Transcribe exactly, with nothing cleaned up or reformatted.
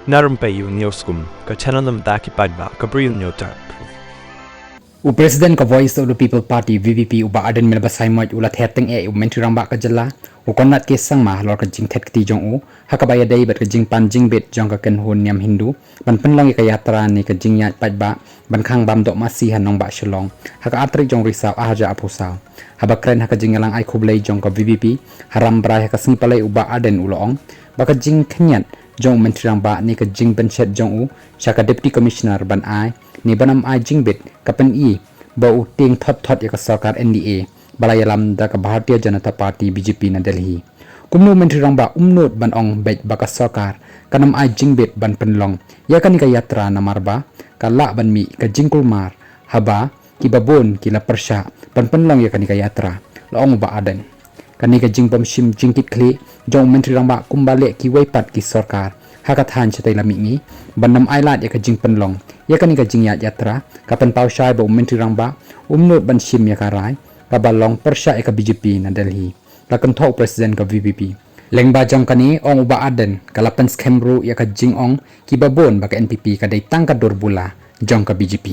Na rympei ïa u News Kum, ka channel na bynta ki paidbah ka Bri U News Channel. U President ka Voice of the People Party, V P P, u Bah Ardent Miller Basaiawmoit u la ther tyngeh ïa u Myntri Rangbah ka jylla, u Conrad K Sangma, halor ka jingthet kti jong u ha kaba ïadei bad ka jingpan jingbit jong ka kynhun niam Hindu ban pynlong ïa ka yatra ne ka jingïaid paidbah ban khang bam doh masi ha nongbah Shillong ha ka ar tarik jong u Risaw ar hajar arphew saw. Haba kren ha ka jingïalang ai khublei jong ka V P P ha Rambrai ha ka sngi Palei, u Bah Ardent u la ong ba ka jingkhynñiat jong u Myntri Rangbah ne ka jingpynshet jong u sha ka Deputy Commissioner ban ai ne ban ym ai jingbit ka pyni ba u tieng thot thot ïa ka sorkar N D A ba la ïalam da ka Bharatiya Janata Party, B J P, na Delhi. Kumno u Myntri Rangbah um nud ban ong beit ba ka sorkar kan ym ai jingbit ban pynlong ïa kane ka yatra namar ba ka lah ban mih ka jingkulmar haba kiba bun ki la pyrshah ban pynlong ïa kane ka yatra, la ong u Bah Ardent. Kane ka jingbymshim jingkitkhlieh jong u Myntri Rangbah kumba leh kiwei pat ki sorkar ha ka thaiñ shatei la mihngi ban ym ailad ïa ka jingpynlong ïa kane ka jingïaid yatra ka pynpaw shai ba u Myntri Rangbah um nud ban shim ïa ka rai kaba long pyrshah ïa ka B J P na Delhi, la kynthoh u President ka V P P. Lyngba jong kane, ong u Bah Ardent, ka la pynskhem ruh ïa ka jingong kiba bun ba ka N P P ka dei tang ka dur bula jong ka B J P.